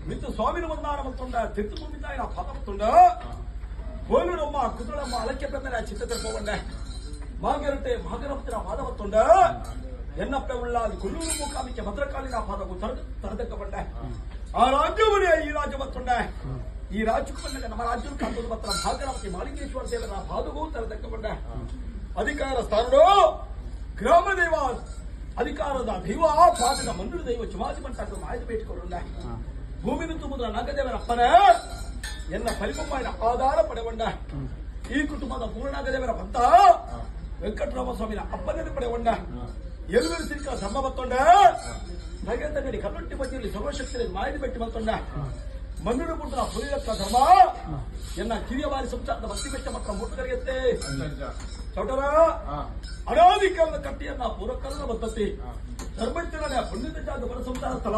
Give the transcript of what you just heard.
ಮಿತ್ತು ಸ್ವಾಮಿನ ಬಂದಾನ ಮತ್ತೊಂಡ ತಿತ್ತು ಭೂಮಿತಾಯಿನ ಪದ ಮತ್ತೊಂಡ ಬೋಲುರಮ್ಮ ಕುದುರಮ್ಮ ಅಲಕ್ಕೆ ಬಂದನೆ ಚಿತ್ತ ಹೋಗೊಂಡೆ ಮಾಗರಟೆ ಮಾಗರಪತಿನ ಪಾದ ಮತ್ತೊಂಡ ಎನ್ನಪ್ಪೆ ಉಳ್ಳಾದಿ ಕೊಲ್ಲೂರು ಮೂಕಾಮಿಕೆ ಭದ್ರಕಾಳಿನ ಪಾದವು ತರದಕ್ಕ ಬಂಡೆ ಆ ರಾಜ್ಯವನೇ ಈ ರಾಜ್ಯ ಮತ್ತೊಂಡೆ ಈ ರಾಜ್ಯಕ್ಕೂ ಬಂದಾಗ ನಮ್ಮ ರಾಜ್ಯಕ್ಕೆ ಕಾಂತದ ಮಾತ್ರ ಭಾಗರಾವತಿ ಮಾಲಿಂಗೇಶ್ವರ ದೇವರ ಪಾದವೂ ತರದಕ್ಕ ಬಂಡೆ ಅಧಿಕಾರ ಸ್ಥಾನಡು ಗ್ರಾಮ ದೈವ ಅಧಿಕಾರದ ದೈವ ಪಾದದ ಮಂದಿರ ದೈವ ಚುಮಾಜಿ ಮಂಟಾಕ ಮಾಯದ ಬೇಟಿಕೊಂಡೆ ಭೂಮಿನ ತುಂಬುದ್ರ ನಾಗದೇವರ ಅಪ್ಪನೇ ಎನ್ನ ಪರಿಬೊಮ್ಮಾಯಿನ ಆಧಾರ ಪಡೆಗೊಂಡ ಈ ಕುಟುಂಬದ ಪೂರ್ಣಾಗದೇವರ ಭಕ್ತ ವೆಂಕಟರಾಮ ಸ್ವಾಮಿನ ಅಪ್ಪನನ್ನು ಪಡೆಗೊಂಡ ಎಲ್ಲರೂ ಸಿಕ್ಕ ಧರ್ಮ ಬತ್ತೊಂಡ ಭಗವಂತನಲ್ಲಿ ಕಲ್ಲೊಟ್ಟಿ ಮಧ್ಯದಲ್ಲಿ ಸರ್ವಶಕ್ತಿಯಲ್ಲಿ ಮಾಯದ ಬೆಟ್ಟಿ ಬತ್ತೊಂಡ ಮಣ್ಣು ಪುಟ್ಟ ಪುರಿಯಕ್ಕ ಧರ್ಮ ಎನ್ನ ಕಿರಿಯ ಬಾರಿ ಸಂಸಾರದ ಭಕ್ತಿ ಬೆಟ್ಟ ಮಾತ್ರ ಮುಟ್ಟು ಕರೆಯುತ್ತೆ ಚೌಟರ ಅನಾದಿ ಕಾಲದ ಕಟ್ಟಿಯನ್ನ ಪೂರ್ವಕಾಲದ ಬದ್ಧತಿ ಧರ್ಮಸ್ಥಳ ಪುಣ್ಯದ ಜಾಗ ಬರ ಸಂಸಾರ ಸ್ಥಳ.